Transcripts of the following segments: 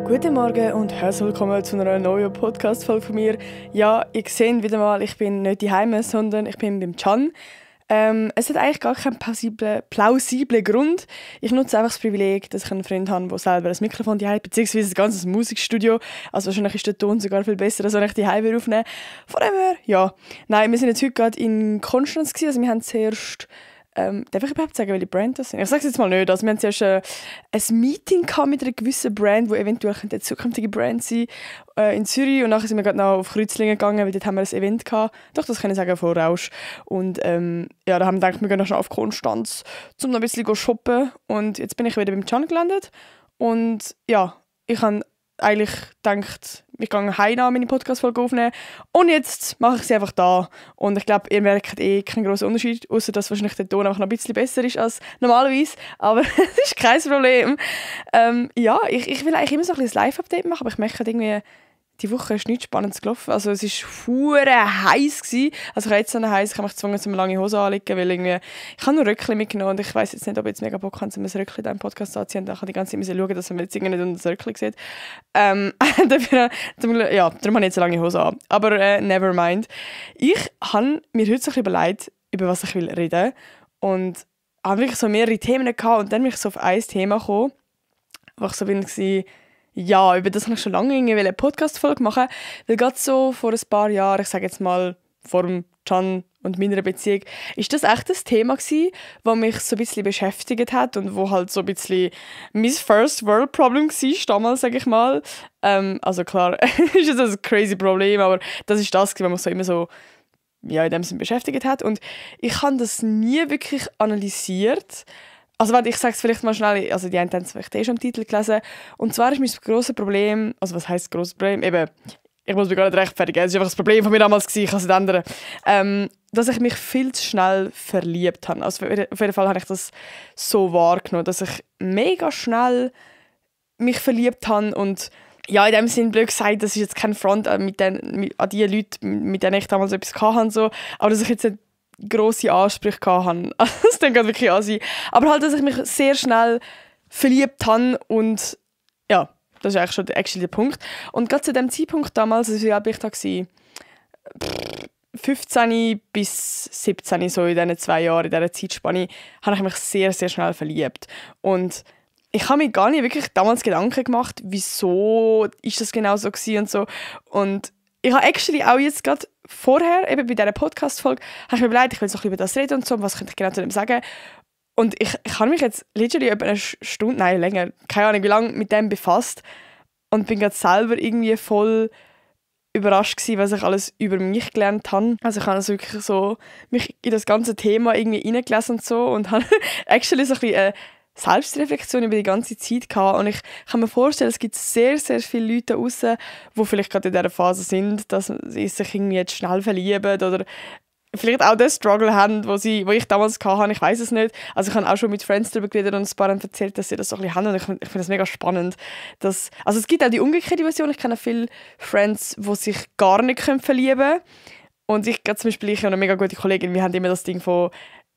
Guten Morgen und herzlich willkommen zu einer neuen Podcast-Folge von mir. Ja, ihr seht wieder mal, ich bin nicht daheim, sondern ich bin beim Can. Es hat eigentlich gar keinen plausiblen Grund. Ich nutze einfach das Privileg, dass ich einen Freund habe, der selber ein Mikrofon daheim hat, beziehungsweise ein ganzes Musikstudio. Also wahrscheinlich ist der Ton sogar viel besser, als wenn ich daheim aufnehmen würde. Von dem her, ja. Nein, wir sind jetzt heute gerade in Konstanz gewesen. Also wir haben zuerst... darf ich überhaupt sagen, welche Brand das sind? Ich sage es jetzt mal nicht. Also wir haben zuerst ein Meeting mit einer gewissen Brand, die eventuell eine zukünftige Brand sein in Zürich. Und nachher sind wir gerade noch auf Kreuzlingen gegangen, weil dort haben wir ein Event gehabt. Doch, das kann ich sagen, vor Rausch. Und ja, da haben wir gedacht, wir gehen noch schnell auf Konstanz, um noch ein bisschen shoppen. Und jetzt bin ich wieder beim Can gelandet. Und ja, ich habe eigentlich gedacht, ich gehe heim meine Podcast-Folge aufnehmen. Und jetzt mache ich sie einfach da. Und ich glaube, ihr merkt keinen grossen Unterschied, außer dass wahrscheinlich der Ton einfach noch ein bisschen besser ist als normalerweise. Aber das ist kein Problem. Ja, ich will eigentlich immer so ein bisschen Live-Update machen, aber ich merke irgendwie, die Woche ist nichts Spannendes gelaufen. Also es war verdammt heiß gewesen. Also ich habe jetzt so heiß, ich habe mich gezwungen, eine lange Hose anzulegen, weil irgendwie, ich habe nur Röckchen mitgenommen und ich weiss jetzt nicht, ob ich jetzt mega Bock habe, um ein Röckchen da im Podcast anzuziehen. Dann kann ich die ganze Zeit schauen, dass man jetzt irgendwie nicht unter das Röckchen sieht. Darum habe ich jetzt eine lange Hose an. Aber never mind. Ich habe mir heute so ein bisschen überlegt, über was ich will reden. Und habe wirklich so mehrere Themen gehabt und dann bin ich so auf ein Thema gekommen, wo ich so war, ja, über das habe ich schon lange eine Podcast-Folge machen, weil gerade so vor ein paar Jahren, ich sage jetzt mal vor dem Can und meiner Beziehung, ist das echt ein Thema gewesen, das mich so ein bisschen beschäftigt hat und wo halt so ein bisschen mein First World Problem war, damals, sage ich mal. Also klar, ist das ein crazy Problem, aber das ist das, was mich so immer so ja, in dem Sinne beschäftigt hat. Und ich habe das nie wirklich analysiert. Also warte, ich sage es vielleicht mal schnell, also die einen haben es vielleicht schon im Titel gelesen. Und zwar ist mein grosses Problem, also was heisst grosses Problem? Eben, ich muss mich gar nicht rechtfertigen, es war einfach das Problem von mir damals, ich kann es nicht ändern. Dass ich mich viel zu schnell verliebt habe. Also auf jeden Fall habe ich das so wahrgenommen, dass ich mega schnell mich verliebt habe und ja, in dem Sinne blöd gesagt, das ist jetzt kein Front an die Leute, mit denen ich damals etwas hatte, so, aber dass ich jetzt nicht grosse Ansprüche hatte. Also, das klingt wirklich an sein. Aber halt, dass ich mich sehr schnell verliebt habe und ja, das ist eigentlich schon der Punkt. Und gerade zu dem Zeitpunkt damals, also wie alt war ich da? 15 bis 17, so in diesen 2 Jahren, in dieser Zeitspanne, habe ich mich sehr, sehr schnell verliebt. Und ich habe mir gar nicht wirklich damals Gedanken gemacht, wieso ist das genau so gewesen und so. Und ich habe actually auch jetzt gerade vorher, eben bei dieser Podcast-Folge, habe ich mir überlegt, ich will so ein bisschen über das reden und so, was könnte ich genau zu dem sagen. Und ich habe mich jetzt literally etwa eine Stunde, nein, länger, keine Ahnung wie lange, mit dem befasst und bin gerade selber irgendwie voll überrascht gewesen, was ich alles über mich gelernt habe. Also ich habe also wirklich so mich in das ganze Thema irgendwie reingelesen und so und habe actually so ein bisschen Selbstreflexion über die ganze Zeit gehabt. Und ich kann mir vorstellen, es gibt sehr, sehr viele Leute da draussen, die vielleicht gerade in dieser Phase sind, dass sie sich irgendwie jetzt schnell verlieben oder vielleicht auch den Struggle haben, wo ich damals hatte. Ich weiß es nicht. Also ich habe auch schon mit Friends darüber geredet und ein paar haben erzählt, dass sie das so ein bisschen haben. Und ich finde das mega spannend. Also es gibt auch die umgekehrte Version. Ich kenne viele Friends, die sich gar nicht verlieben können. Und ich habe eine mega gute Kollegin. Wir haben immer das Ding von,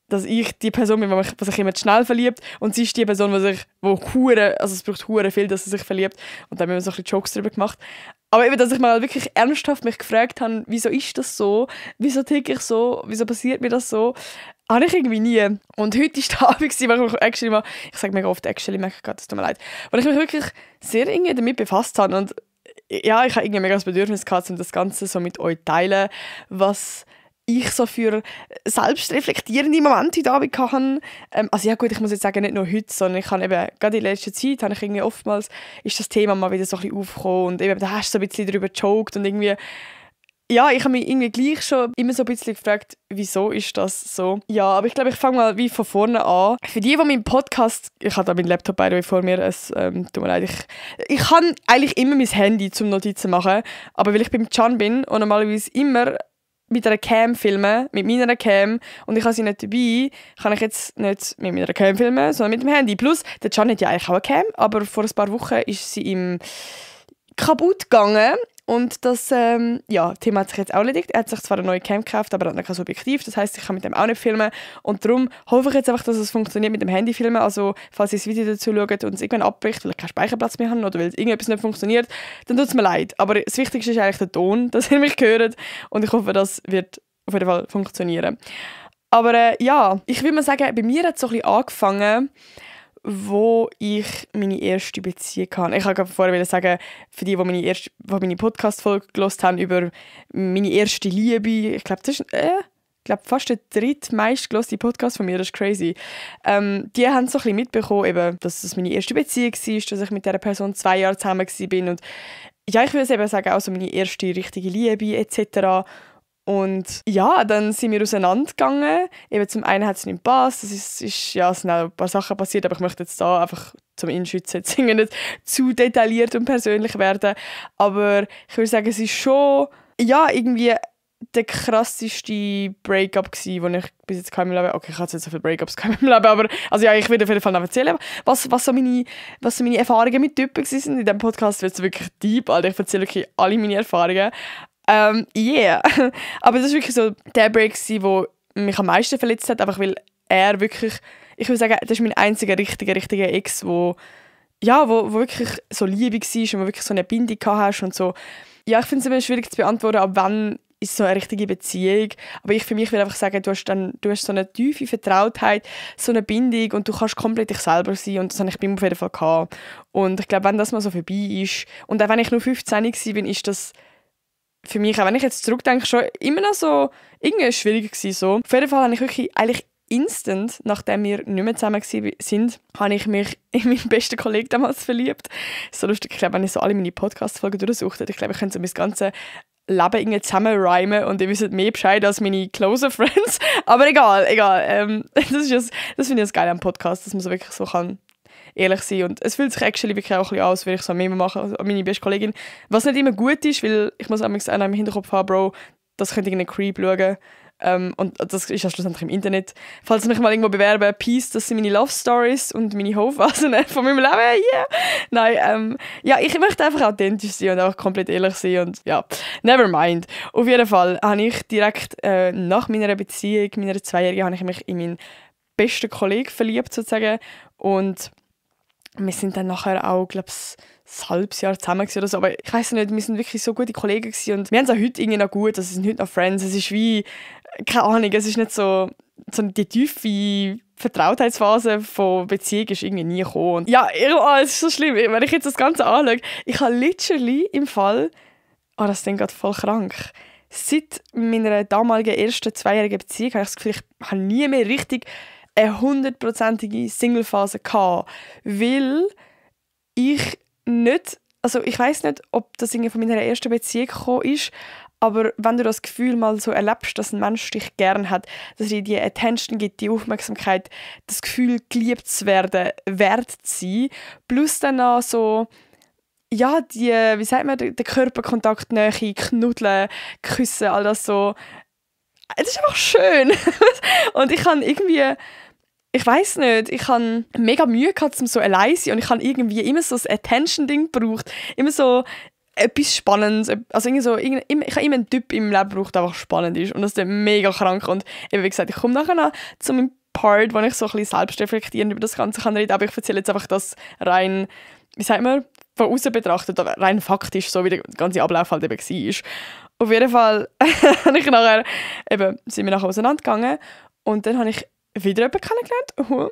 dass ich die Person bin, die sich immer zu schnell verliebt und sie ist die Person, also es braucht hure viel, dass sie sich verliebt und dann haben wir so ein bisschen Jokes darüber gemacht. Aber eben, dass ich mal wirklich ernsthaft mich gefragt habe, wieso ist das so, wieso ticke ich so, wieso passiert mir das so, habe ich irgendwie nie. Und heute war der Abend, weil ich actually mal, ich sage mega oft actually, merke ich gerade, das tut mir leid, weil ich mich wirklich sehr irgendwie damit befasst habe und ja, ich habe irgendwie mega das Bedürfnis gehabt, um das Ganze so mit euch zu teilen, was ich so für selbstreflektierende Momente heute Abend hatte. Also ja gut, ich muss jetzt sagen, nicht nur heute, sondern ich habe eben, gerade in letzter Zeit, habe ich irgendwie oftmals, ist das Thema mal wieder so ein bisschen aufgekommen und eben, da hast du so ein bisschen darüber gejoked und irgendwie, ja, ich habe mich irgendwie gleich schon immer so ein bisschen gefragt, wieso ist das so? Ja, aber ich glaube, ich fange mal wie von vorne an. Für die meinen Podcast, ich habe da meinen Laptop bei vor mir, tut mir leid, ich habe eigentlich immer mein Handy zum Notizen machen, aber weil ich beim Can bin und normalerweise immer mit einer Cam filmen, mit meiner Cam, und ich habe sie nicht dabei, kann ich jetzt nicht mit meiner Cam filmen, sondern mit dem Handy. Plus, der Can hat ja eigentlich auch eine Cam, aber vor ein paar Wochen ist sie ihm kaputt gegangen Und das Thema hat sich jetzt auch erledigt. Er hat sich zwar eine neue Cam gekauft, aber er hat noch kein Objektiv. Das heisst, ich kann mit dem auch nicht filmen. Und darum hoffe ich jetzt einfach, dass es funktioniert mit dem Handyfilmen. Also, falls ihr das Video dazu schaut und es irgendwann abbricht, weil ich keinen Speicherplatz mehr habe oder weil irgendetwas nicht funktioniert, dann tut es mir leid. Aber das Wichtigste ist eigentlich der Ton, dass ihr mich hört. Und ich hoffe, das wird auf jeden Fall funktionieren. Aber ich würde mal sagen, bei mir hat es so ein bisschen angefangen, wo ich meine erste Beziehung hatte. Ich wollte vorher sagen, für die meine Podcast-Folge gehört haben über meine erste Liebe, ich glaube, das ist fast der drittmeistgehörte Podcast von mir, das ist crazy. Die haben so ein bisschen mitbekommen, eben, dass das meine erste Beziehung war, dass ich mit dieser Person 2 Jahre zusammen war. Und ja, ich würde eben sagen, auch so meine erste richtige Liebe etc. Und ja, dann sind wir auseinandergegangen. Eben zum einen hat es nicht gepasst, es sind auch ein paar Sachen passiert, aber ich möchte jetzt da einfach zum Inschützen jetzt nicht zu detailliert und persönlich werden. Aber ich würde sagen, es ist schon irgendwie der krasseste Breakup gsi, den ich bis jetzt in meinem Leben... Okay, ich hatte jetzt so viele Breakups in meinem Leben, aber also ich will auf jeden Fall noch erzählen, was so meine Erfahrungen mit Typen waren. In diesem Podcast wird es wirklich deep, Alter. Ich erzähle wirklich alle meine Erfahrungen. Aber das ist wirklich so der Break, der mich am meisten verletzt hat, einfach weil er wirklich, ich würde sagen, das ist mein einziger richtiger Ex, wo wirklich so Liebe war und wo wirklich so eine Bindung hast und so. Ja, ich finde es immer schwierig zu beantworten, ab wann ist so eine richtige Beziehung. Aber ich für mich will einfach sagen, du hast so eine tiefe Vertrautheit, so eine Bindung und du kannst komplett dich selber sein und das habe ich bei mir auf jeden Fall gehabt. Und ich glaube, wenn das mal so vorbei ist und auch wenn ich nur 15 war, ist das für mich, auch wenn ich jetzt zurückdenke, schon immer noch so irgendwie schwierig gewesen. So. Auf jeden Fall habe ich wirklich eigentlich instant, nachdem wir nicht mehr zusammen sind, habe ich mich in meinen besten Kollegen damals verliebt. So lustig, ich glaube, wenn ich so alle meine Podcast-Folgen durchsuche, ich glaube, ich könnte so mein ganzes Leben irgendwie zusammen rhymen und ihr wisst mehr Bescheid als meine closer Friends. Aber egal. Das finde ich das geil am Podcast, dass man so wirklich so kann ehrlich sein. Und es fühlt sich actually wirklich auch ein bisschen an, als würde ich so Meme machen, also meine beste Kollegin. Was nicht immer gut ist, weil ich muss auch im Hinterkopf haben, Bro, das könnte irgendein Creep schauen. Und das ist ja schlussendlich im Internet. Falls ich mich mal irgendwo bewerbe, Peace, das sind meine Love Stories und meine Hochphasen von meinem Leben. Yeah. Nein, ich möchte einfach authentisch sein und einfach komplett ehrlich sein und ja, never mind. Auf jeden Fall habe ich direkt nach meiner Beziehung, meiner 2-jährigen, habe ich mich in meinen besten Kollegen verliebt sozusagen und wir sind dann nachher auch, glaube ich, ein halbes Jahr zusammen oder so. Aber ich weiss nicht, wir sind wirklich so gute Kollegen gewesen. Und wir haben es auch heute irgendwie noch gut. Also, wir sind heute noch Friends. Es ist wie, keine Ahnung, es ist nicht so die tiefe Vertrautheitsphase von Beziehung ist irgendwie nie gekommen. Und ja, es ist so schlimm. Wenn ich jetzt das Ganze anschaue, ich habe literally im Fall, das Ding geht voll krank. Seit meiner damaligen ersten 2-jährigen Beziehung habe ich das Gefühl, ich habe nie mehr richtig eine 100%ige Single-Phase gehabt, weil ich nicht, also ich weiss nicht, ob das irgendwie von meiner ersten Beziehung gekommen ist, aber wenn du das Gefühl mal so erlebst, dass ein Mensch dich gern hat, dass er dir die Attention gibt, die Aufmerksamkeit, das Gefühl, geliebt zu werden, wert zu sein, plus dann auch so, ja, wie sagt man, der Körperkontakt, Nähe, Knuddeln, Küssen, all das so, das ist einfach schön. Und ich habe irgendwie, ich weiss nicht, ich habe mega Mühe gehabt, um so allein zu sein und ich habe irgendwie immer so ein Attention-Ding gebraucht, immer so etwas Spannendes, also ich habe immer einen Typ im Leben gebraucht, der einfach spannend ist und das ist mega krank und eben wie gesagt, ich komme nachher noch zu meinem Part, wo ich so ein bisschen selbstreflektierend über das Ganze kann reden, aber ich erzähle jetzt einfach das rein, wie sagt man, von außen betrachtet, rein faktisch, so wie der ganze Ablauf halt eben war. Auf jeden Fall sind wir nachher auseinandergegangen und dann habe ich wieder jemanden kennengelernt.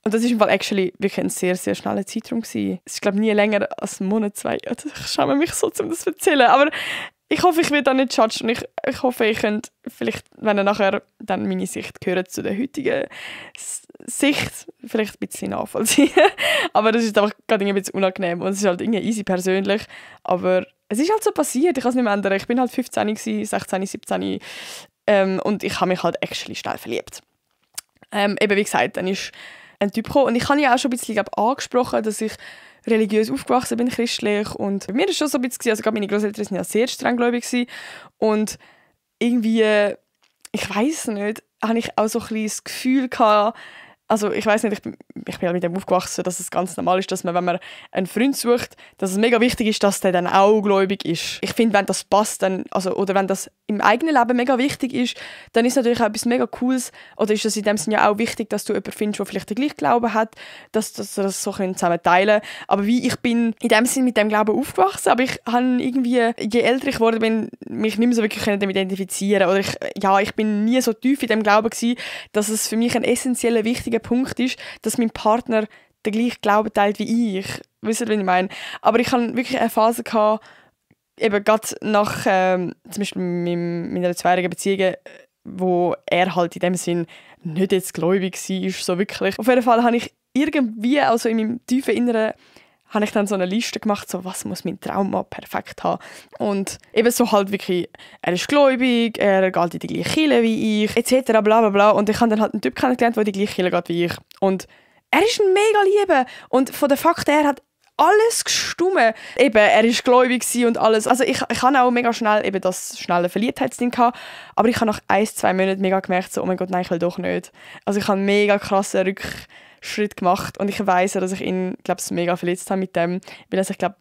Und das war im Fall actually wirklich ein sehr, sehr schneller Zeitraum gewesen. Es ist, glaube ich, nie länger als einen Monat, 2. Ich schäme mich so, um das zu erzählen. Aber ich hoffe, ich werde da nicht judged und ich hoffe, ich könnt vielleicht, wenn ihr nachher dann meine Sicht gehört zu der heutigen Sicht, vielleicht ein bisschen nachvollziehen. Aber das ist einfach gerade ein bisschen unangenehm und es ist halt irgendwie easy persönlich. Aber es ist halt so passiert, ich kann es nicht mehr ändern. Ich bin halt 15 gewesen, 16, 17 und ich habe mich halt actually schnell verliebt. Eben wie gesagt, dann ist ein Typ gekommen und ich habe ja auch schon ein bisschen angesprochen, dass ich religiös aufgewachsen bin, christlich und bei mir ist schon so ein bisschen, also gerade meine Großeltern waren ja sehr strenggläubig gewesen und irgendwie, ich weiss nicht, habe ich auch so ein bisschen das Gefühl gehabt, also ich weiß nicht, ich bin halt mit dem aufgewachsen, dass es ganz normal ist, dass man, wenn man einen Freund sucht, dass es mega wichtig ist, dass der dann auch gläubig ist. Ich finde, wenn das passt, dann, also, oder wenn das im eigenen Leben mega wichtig ist, dann ist natürlich auch etwas mega Cooles, oder ist es in dem Sinne ja auch wichtig, dass du jemanden findest, der vielleicht den gleichen Glauben hat, dass ihr das so zusammen teilen könnt. Aber wie ich bin in dem Sinne mit dem Glauben aufgewachsen, aber ich habe irgendwie, je älter ich geworden bin, mich nicht mehr so wirklich damit identifizieren. Oder ich bin nie so tief in dem Glauben gewesen, dass es für mich ein essentieller, wichtiger Punkt ist, dass mein Partner den gleichen Glauben teilt wie ich. Wisst ihr, was ich meine? Aber ich hatte wirklich eine Phase gehabt, eben gerade nach zum Beispiel meiner zweijährigen Beziehung, wo er halt in dem Sinn nicht jetzt gläubig war, so wirklich. Auf jeden Fall habe ich irgendwie, also in meinem tiefen Inneren, habe ich dann so eine Liste gemacht, so was muss mein Traummann perfekt haben. Und eben so halt wirklich, er ist gläubig, er geht in die gleiche Kirche wie ich, etc. bla bla bla. Und ich habe dann halt einen Typ kennengelernt, der in die gleiche Kirche geht wie ich. Und er ist ein mega Liebe. Und von den Fakten her hat alles gestimmt. Eben, er war gläubig und alles. Also ich habe auch mega schnell eben das schnelle Verliebtheitsding gehabt, aber ich habe nach 1-2 Monaten mega gemerkt, so, oh mein Gott, nein, ich will doch nicht. Also ich habe einen mega krassen Rückschritt gemacht und ich weiss, dass ich ihn, glaube ich, mega verletzt habe mit dem, weil er sich, glaube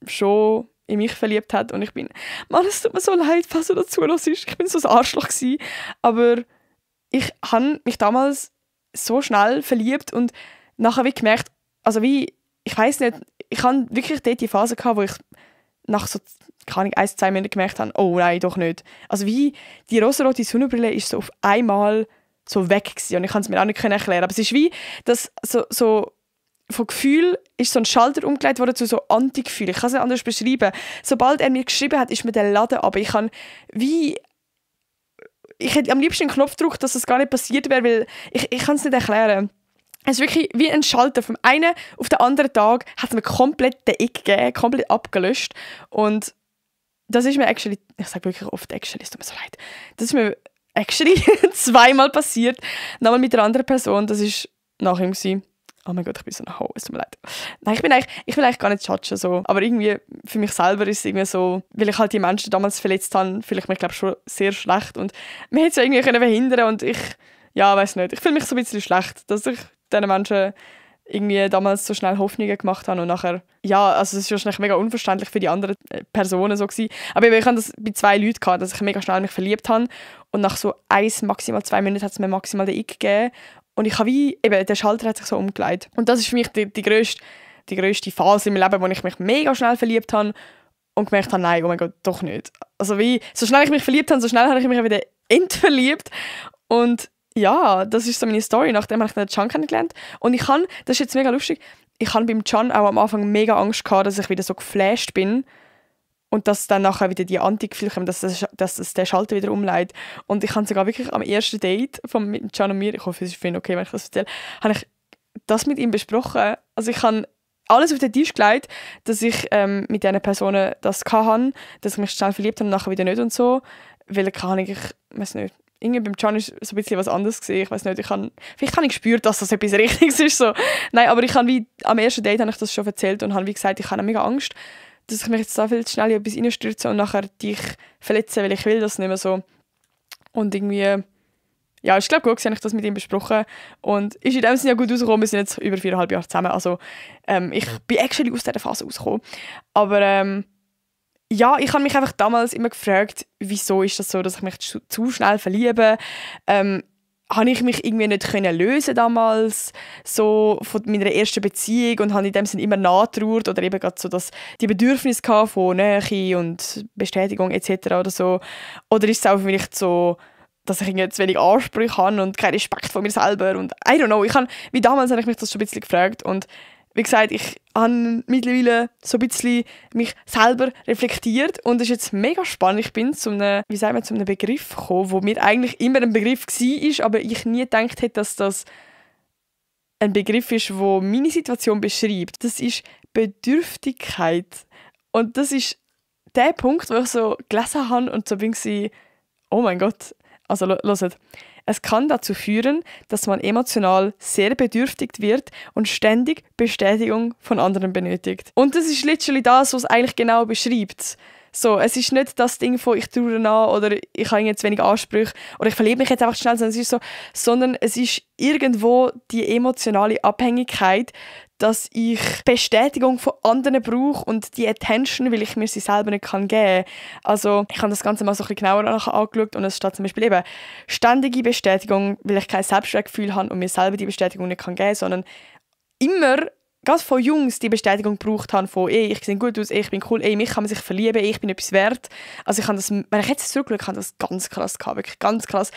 schon in mich verliebt hat und ich bin, Mann, es tut mir so leid, falls du dazu hörst. Ich bin so ein Arschloch gewesen, aber ich habe mich damals so schnell verliebt und nachher wie gemerkt, also wie, ich weiss nicht, ich hatte wirklich dort die Phase gehabt, wo ich nach so, keine Ahnung, 1-2 Monaten gemerkt habe, oh nein, doch nicht. Also wie die rosarote Sonnenbrille ist so auf einmal so weg gewesen und ich kann es mir auch nicht erklären. Aber es ist wie, dass so von Gefühl ist so ein Schalter umgelegt worden zu so Anti-Gefühl. Ich kann es nicht anders beschreiben. Sobald er mir geschrieben hat, ist mir der Laden aber ich hätte am liebsten einen Knopf gedrückt, dass das gar nicht passiert wäre, weil ich kann es nicht erklären. Es ist wirklich wie ein Schalter. Vom einen auf den anderen Tag hat es mir komplett den Ick gegeben, komplett abgelöscht. Und das ist mir actually, ich sage wirklich oft actually, es tut mir so leid, das ist mir actually 2-mal passiert. Nochmal mit einer anderen Person, das war nach ihm gewesen. Oh mein Gott, ich bin so ein Ho, es tut mir leid. Nein, ich will eigentlich gar nicht judgen, so. Aber irgendwie, für mich selber ist es irgendwie so, weil ich halt die Menschen damals verletzt habe, fühle ich mich, glaube ich, schon sehr schlecht. Und man hätte es ja irgendwie verhindern und ich weiß nicht. Ich fühle mich so ein bisschen schlecht, dass ich diesen Menschen irgendwie damals so schnell Hoffnungen gemacht habe und nachher, also es ist wahrscheinlich mega unverständlich für die anderen Personen so gewesen. Aber ich hatte das bei 2 Leuten gehabt, dass ich mega schnell mich verliebt habe und nach so 1, maximal 2 Monaten hat es mir maximal den Ick gegeben und ich habe der Schalter hat sich so umgelegt. Und das ist für mich die grösste Phase in meinem Leben, wo ich mich mega schnell verliebt habe und gemerkt habe, nein, oh mein Gott, doch nicht. Also so schnell ich mich verliebt habe, so schnell habe ich mich wieder entverliebt und ja, das ist so meine Story. Nachdem habe ich den Can kennengelernt. Und das ist jetzt mega lustig, ich hatte beim Can auch am Anfang mega Angst gehabt, dass ich wieder so geflasht bin und dass dann nachher wieder die Anti-Gefühle kommen, dass das der Schalter wieder umleitet. Und ich habe sogar wirklich am ersten Date mit Can und mir, ich hoffe, es ist für ihn okay, wenn ich das erzähle, habe ich das mit ihm besprochen. Also ich habe alles auf den Tisch gelegt, dass ich mit diesen Personen das hatte, dass ich mich schnell verliebt habe und nachher wieder nicht und so. Weil ich weiß nicht, irgendwie beim Can ist so ein bisschen was anderes gesehen. Ich weiß nicht, vielleicht habe ich gespürt, dass das etwas Richtiges ist. So. Nein, aber am ersten Date habe ich das schon erzählt und habe wie gesagt, ich habe mega Angst, dass ich mich jetzt so viel schnell in etwas reinstürze und nachher dich verletze, weil ich will das nicht mehr so. Und irgendwie, ja, ich glaube, gut, habe ich das mit ihm besprochen und ist in dem Sinne ja gut rausgekommen. Wir sind jetzt über 4,5 Jahre zusammen. Also ich bin actually aus dieser Phase rausgekommen. Aber ja, ich habe mich einfach damals immer gefragt, wieso ist das so, dass ich mich zu schnell verliebe. Habe ich mich irgendwie nicht lösen damals so von meiner ersten Beziehung und habe in dem Sinne immer nachgetrauert oder eben gerade so die Bedürfnisse von Nähe und Bestätigung etc. oder so. Oder ist es auch vielleicht so, dass ich irgendwie zu wenig Ansprüche habe und keinen Respekt vor mir selber und I don't know. Wie damals habe ich mich das schon ein bisschen gefragt und wie gesagt, ich habe mittlerweile so ein bisschen mich selber reflektiert und es ist jetzt mega spannend. Ich bin zu einem Begriff gekommen, der mir eigentlich immer ein Begriff war, aber ich nie gedacht hätte, dass das ein Begriff ist, der meine Situation beschreibt. Das ist Bedürftigkeit. Und das ist der Punkt, wo ich so gelesen habe und so bin ich, oh mein Gott. Also hört. Es kann dazu führen, dass man emotional sehr bedürftig wird und ständig Bestätigung von anderen benötigt. Und das ist literally das, was es eigentlich genau beschreibt. So, es ist nicht das Ding von ich trauere nach oder ich habe jetzt wenig Ansprüche oder ich verliebe mich jetzt einfach schnell, sondern es ist irgendwo die emotionale Abhängigkeit, dass ich Bestätigung von anderen brauche und die Attention, weil ich mir sie selber nicht geben kann. Also ich habe das Ganze mal so ein bisschen genauer angeschaut und es steht zum Beispiel eben ständige Bestätigung, weil ich kein Selbstwertgefühl habe und mir selber die Bestätigung nicht geben kann, sondern immer ganz von Jungs die Bestätigung gebraucht haben von ich sehe gut aus, ich bin cool, mich kann man sich verlieben, ich bin etwas wert. Also ich habe das, wenn ich jetzt zurückschaue, habe ich das ganz krass gehabt, wirklich ganz krass.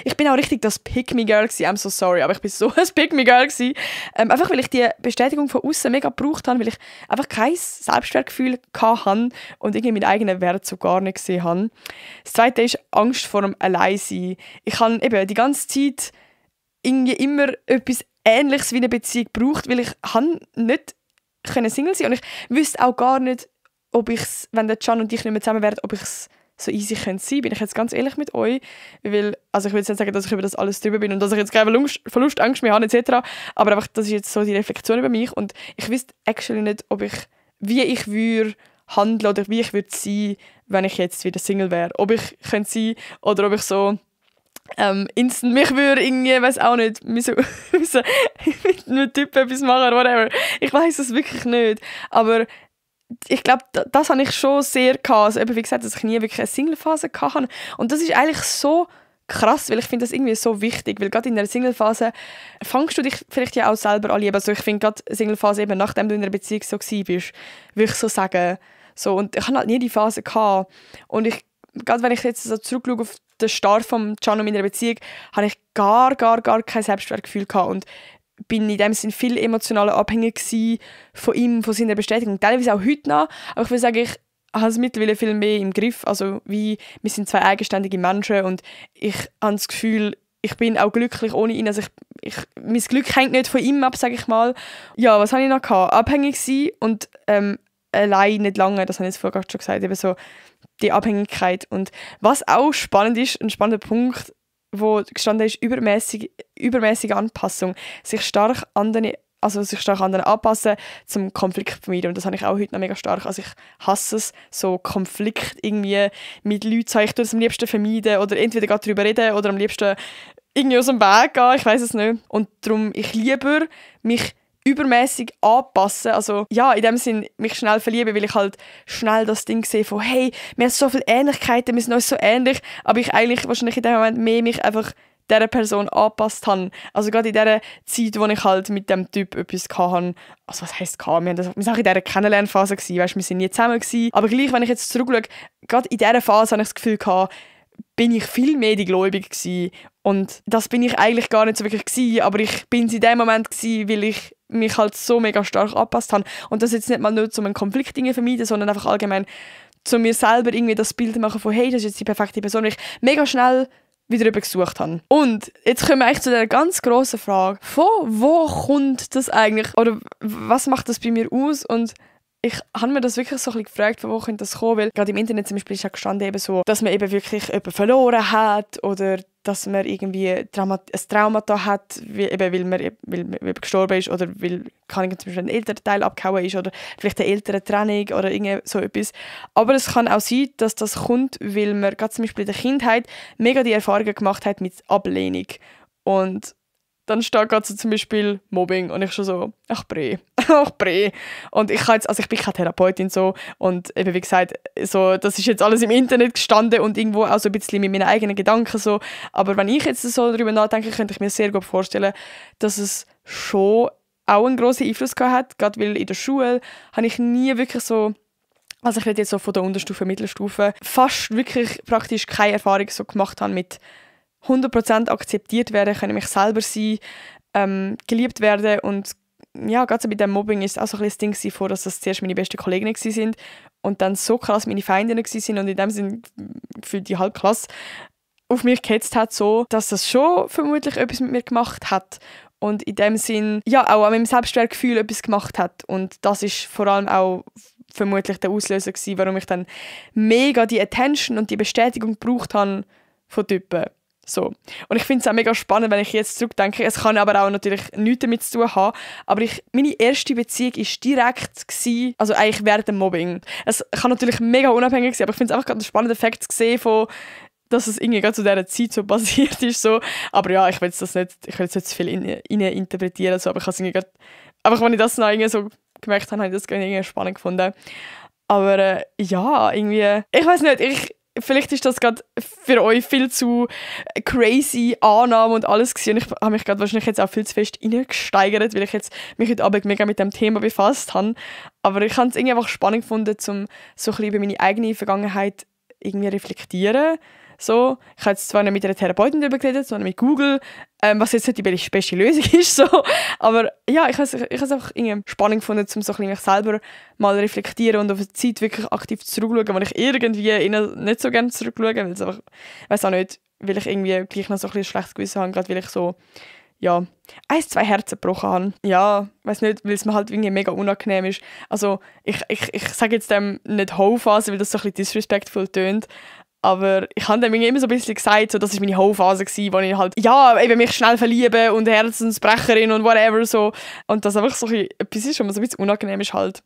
Ich bin auch richtig das Pick-me-Girl gewesen, I'm so sorry, aber ich bin so ein Pick-me-Girl gewesen. Einfach weil ich die Bestätigung von außen mega gebraucht habe, weil ich einfach kein Selbstwertgefühl hatte und irgendwie meinen eigenen Wert so gar nicht gesehen habe. Das Zweite ist Angst vor dem Alleinsein. Ich habe eben die ganze Zeit irgendwie immer etwas Ähnliches wie eine Beziehung gebraucht, weil ich nicht Single sein und ich wüsste auch gar nicht, ob ich's, wenn der Can und ich nicht mehr zusammen wären, ob ich es so easy sein könnte. Bin ich jetzt ganz ehrlich mit euch, weil, also ich will jetzt nicht sagen, dass ich über das alles drüber bin und dass ich jetzt keine Verlustangst mehr habe etc., aber einfach, das ist jetzt so die Reflexion über mich und ich wüsste actually nicht, wie ich würde handeln oder wie ich würde sein, wenn ich jetzt wieder Single wäre. Ob ich könnte sein oder ob ich so instant mich würde irgendwie, weiß auch nicht, mit einem Typ etwas machen, whatever. Ich weiß es wirklich nicht. Aber ich glaube, das habe ich schon sehr gehabt. Also eben, wie gesagt, dass ich nie wirklich eine Single-Phase hatte. Und das ist eigentlich so krass, weil ich finde das irgendwie so wichtig, weil gerade in der Single-Phase fängst du dich vielleicht ja auch selber an lieben. Also ich finde gerade Single-Phase eben, nachdem du in einer Beziehung so warst, würde ich so sagen. So, und ich hatte halt nie die Phase gehabt. Und gerade wenn ich jetzt so zurückschaue auf den Start von Can und meiner Beziehung, habe ich gar kein Selbstwertgefühl gehabt und bin in dem Sinne viel emotional abhängig von ihm, von seiner Bestätigung. Teilweise auch heute noch, aber ich würde sagen, ich habe es mittlerweile viel mehr im Griff. Also wir sind zwei eigenständige Menschen und ich habe das Gefühl, ich bin auch glücklich ohne ihn. Also mein Glück hängt nicht von ihm ab, sage ich mal. Ja, was habe ich noch gehabt? Abhängig sein und allein nicht lange, das habe ich jetzt vorher schon gesagt, eben so die Abhängigkeit. Und was auch spannend ist, ein spannender Punkt, wo gestanden ist, übermäßige Anpassung, sich stark an anderen anpassen, zum Konflikt vermeiden. Und das habe ich auch heute noch mega stark. Also ich hasse es, so Konflikt irgendwie mit Leuten zu haben. Ich tue es am liebsten vermeiden oder entweder gerade darüber reden oder am liebsten irgendwie aus dem Weg gehen, ich weiß es nicht. Und darum, ich lieber mich übermäßig anpassen, also ja, in dem Sinn mich schnell verlieben, weil ich halt schnell das Ding sehe von hey, wir haben so viele Ähnlichkeiten, wir sind uns so ähnlich, aber ich eigentlich wahrscheinlich in dem Moment mehr mich einfach dieser Person angepasst habe. Also gerade in dieser Zeit, wo ich halt mit dem Typ etwas hatte, also was heisst wir waren auch in dieser Kennenlernphase gewesen, weißt, wir sind nie zusammen gewesen, aber gleich, wenn ich jetzt zurückschaue, gerade in dieser Phase habe ich das Gefühl gehabt, bin ich viel mehr die Gläubige gewesen. Und das bin ich eigentlich gar nicht so wirklich gewesen, aber ich bin es in dem Moment gewesen, weil ich mich halt so mega stark angepasst habe. Und das jetzt nicht mal nur, um einen Konflikt vermeiden, sondern einfach allgemein zu mir selber irgendwie das Bild machen von hey, das ist jetzt die perfekte Person, die ich mega schnell wieder darüber gesucht habe. Und jetzt kommen wir eigentlich zu der ganz grossen Frage, von wo kommt das eigentlich? Oder was macht das bei mir aus? Und ich habe mir das wirklich so ein bisschen gefragt, von wo könnte das kommen, weil gerade im Internet zum Beispiel ist ja gestanden eben so, dass man eben wirklich jemanden verloren hat oder dass man irgendwie ein Traumata hat, weil man gestorben ist oder weil zum Beispiel ein älterer Teil abgehauen ist oder vielleicht eine ältere Trennung oder irgend so etwas. Aber es kann auch sein, dass das kommt, weil man gerade zum Beispiel in der Kindheit mega die Erfahrungen gemacht hat mit Ablehnung. Und dann steht gerade so zum Beispiel Mobbing und ich schon so, ach Bre. Und ich bin keine Therapeutin so und eben wie gesagt, so, das ist jetzt alles im Internet gestanden und irgendwo auch so ein bisschen mit meinen eigenen Gedanken so. Aber wenn ich jetzt so darüber nachdenke, könnte ich mir sehr gut vorstellen, dass es schon auch einen grossen Einfluss gehabt hat, gerade weil in der Schule habe ich nie wirklich so, also ich rede jetzt so von der Unterstufe, Mittelstufe, fast wirklich praktisch keine Erfahrung so gemacht habe mit 100% akzeptiert werden, können mich selber sein, geliebt werden und ja, gerade so bei dem Mobbing ist auch so ein bisschen das Ding vor, dass das zuerst meine besten Kolleginnen waren und dann so krass meine Feinde waren und in dem Sinne gefühlt die halbe Klasse auf mich gehetzt hat, so, dass das schon vermutlich etwas mit mir gemacht hat und in dem Sinn ja auch an meinem Selbstwertgefühl etwas gemacht hat und das ist vor allem auch vermutlich der Auslöser gewesen, warum ich dann mega die Attention und die Bestätigung gebraucht habe von Typen. So. Und ich finde es auch mega spannend, wenn ich jetzt zurückdenke. Es kann aber auch natürlich nichts damit zu tun haben. Aber meine erste Beziehung war direkt, also eigentlich während dem Mobbing. Es kann natürlich mega unabhängig sein, aber ich finde es einfach gerade einen spannenden Fakt zu sehen, dass es irgendwie gerade zu dieser Zeit so passiert ist. So. Aber ja, ich will jetzt nicht zu viel interpretieren, so, aber ich habe es irgendwie gerade, einfach wenn ich das noch irgendwie so gemerkt habe, habe ich das irgendwie spannend gefunden. Aber ja, irgendwie, ich weiß nicht, vielleicht ist das gerade für euch viel zu crazy Annahme und alles gewesen. Und ich habe mich gerade wahrscheinlich jetzt auch viel zu fest reingesteigert, weil ich jetzt mich heute Abend mega mit dem Thema befasst habe. Aber ich habe es irgendwie einfach spannend gefunden, um so ein bisschen über meine eigene Vergangenheit irgendwie reflektieren. So, ich habe jetzt zwar nicht mit einer Therapeutin darüber geredet, sondern mit Google, was jetzt nicht die beste Lösung ist. So. Aber ja, ich habe es einfach irgendwie spannend gefunden, um so ein bisschen mich selber mal reflektieren und auf die Zeit wirklich aktiv zurückschauen, weil ich irgendwie nicht so gerne zurückschaue, weil es einfach, ich weiss auch nicht, weil ich irgendwie gleich noch so ein bisschen schlechtes Gewissen habe, gerade weil ich so, ja, 2 Herzen gebrochen habe. Ja, weiß nicht, weil es mir halt irgendwie mega unangenehm ist. Also ich sage jetzt dem nicht Ho-Phase, weil das so ein bisschen disrespectful tönt. Aber ich habe dem immer so ein bisschen gesagt, so, das war meine Ho-Phase, wo ich halt, ja, eben mich schnell verliebe und Herzensbrecherin und whatever so. Und das einfach so etwas ist, was mir so ein bisschen unangenehm ist halt.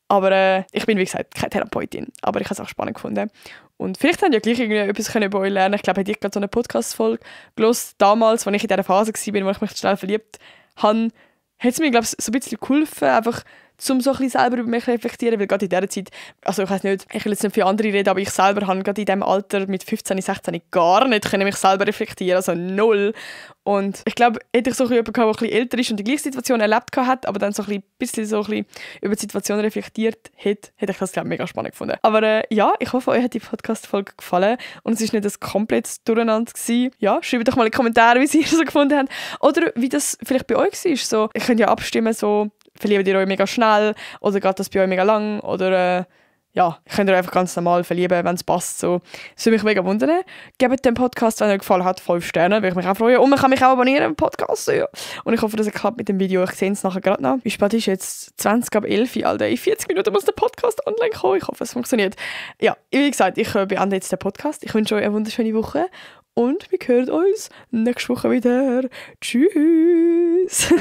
Aber ich bin, wie gesagt, keine Therapeutin. Aber ich habe es auch spannend gefunden. Und vielleicht haben ja gleich irgendwie etwas über euch lernen. Ich glaube, hätte ich gerade so eine Podcast-Folge gehört, damals, als ich in dieser Phase war, wo ich mich schnell verliebt habe, hat es mir, glaube ich, so ein bisschen geholfen, einfach um so ein bisschen selber über mich zu reflektieren, weil gerade in dieser Zeit, also ich weiß nicht, ich will jetzt nicht für andere reden, aber ich selber habe gerade in diesem Alter mit 15, 16 gar nicht können mich selber reflektieren, also null. Und ich glaube, hätte ich so jemanden gehabt, der ein bisschen älter ist und die gleiche Situation erlebt hat, aber dann so ein bisschen über die Situation reflektiert hätte ich das, glaube ich, mega spannend gefunden. Aber ja, ich hoffe, euch hat die Podcast-Folge gefallen und es war nicht ein komplettes Durcheinander gewesen. Ja, schreibt doch mal in die Kommentare, wie ihr es so gefunden habt. Oder wie das vielleicht bei euch war. So, ihr könnt ja abstimmen, so, verliebt ihr euch mega schnell oder geht das bei euch mega lang oder ja, ich könnt ihr einfach ganz normal verlieben, wenn es passt. So. Das würde mich mega wundern. Gebt dem Podcast, wenn er gefallen hat, 5 Sterne, würde ich mich auch freuen. Und man kann mich auch abonnieren im Podcast. Ja. Und ich hoffe, dass es klappt mit dem Video. Ich sehe es nachher gerade noch. Wie spät ist jetzt? 20:11 Alter. In 40 Minuten muss der Podcast online kommen. Ich hoffe, es funktioniert. Ja, wie gesagt, ich beende jetzt den Podcast. Ich wünsche euch eine wunderschöne Woche. Und wir hören uns nächste Woche wieder. Tschüss.